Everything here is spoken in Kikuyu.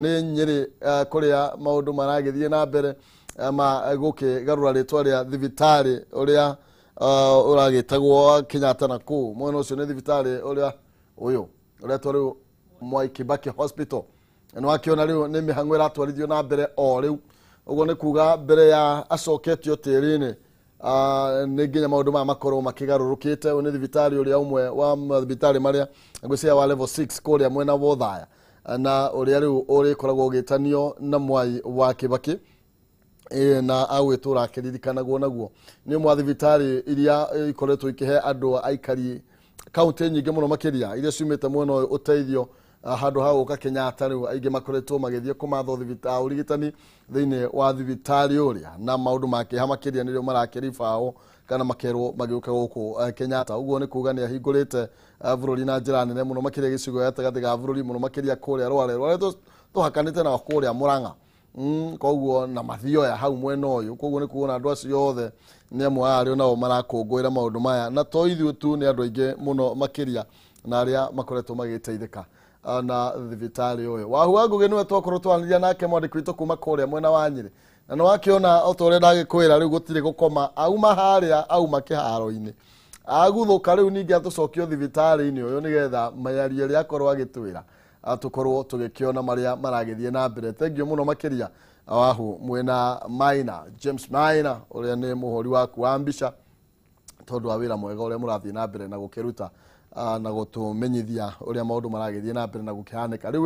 Nĩ Nyĩrĩ, kũrĩa maũndũ maragĩthiĩ na mbere ma gũkĩgarũra rĩtwa rĩa thibitarĩ ũrĩa ũragĩtagwo Kenyatta na kũu mwena ũcio nĩ thibitarĩ ũrĩa ũyũ ũretwo rĩu Mwai Kibaki Hospital. Nĩ wakĩona rĩu nĩ mĩhang'o ĩratwarithio na mbere o rĩu. Ũguo nĩ kuga mbere ya acoketio tĩri-inĩ, nĩ nginya maũndũ maya makorwo makĩgarũrũkĩte. Ũyũ nĩ thibitarĩ ũrĩa ũmwe wa mathibitarĩ marĩa ngwĩciria wa level 6 kũrĩa mwena wa Othaya, na ũrĩa rĩu ũrĩkoragwo ũgĩtanio na Mwai wa Kibaki, na agwĩtũra akĩririkanagwo naguo. Nĩ ũmwe wa thibitarĩ iria ikoretwo ikĩhe andũ aikari kaunti nyingĩ mũno makĩria iria ciumĩte mwena ũyũ ũteithio, handũ ha gũka Kenyatta. Rĩu aingĩ makoretwo magĩthiĩ kũmatha ũrigitani thĩinĩ wa thibitarĩ ũrĩa, na maũndũ makĩha makĩria nĩrĩo marakĩribaũ kana makerwo magĩũka gũkũ Kenyatta. Ũguo nĩ kuga nĩ ahingũrĩte bũrũri na njĩra nene mũno makĩria gĩcigo gĩa gatagatĩ ga bũrũri, mũno makĩria kũrĩa Rware. Rware tũhakanĩte na kũrĩa Mũrang'a, koguo na mathioya hau mwena ũyũ. Koguo nĩ kuona andũ acio othe nĩ amwe a arĩa nao marakũngũĩra maũndũ maya, na to ithuĩ tu, nĩ andũ aingĩ mũno makĩria na arĩa makoretwo magĩteithĩka na thibitarĩ ũyũ. Wahu wa Ngũgĩ nĩwe twakorwo twaranĩria nake, mwandĩki witũ kuma kũrĩa mwena wa Nyĩrĩ, na nĩ wakĩona o ta ũrĩa ndagĩkwĩra, rĩu gũtirĩ gũkoma. Auma harĩa, auma kĩharo-inĩ, aguthũka rĩu ningĩ atũcokio thibitarĩ-inĩ ũyũ nĩgetha mĩario ĩrĩa akorwo agĩtwĩra, tũkorwo tũgĩkĩona marĩa maragĩthiĩ na mbere. Thengiũ mũno makĩria Wahu mwena Maina, James Maina, ũrĩa nĩ mũhũri waku wa mbica, tondũ wa wĩra mwega ũrĩa mũrathiĩ na mbere na gũkĩruta, na gũtũmenyithia ũrĩa maũndũ maragĩthiĩ na mbere na gũkĩhanĩka rĩu.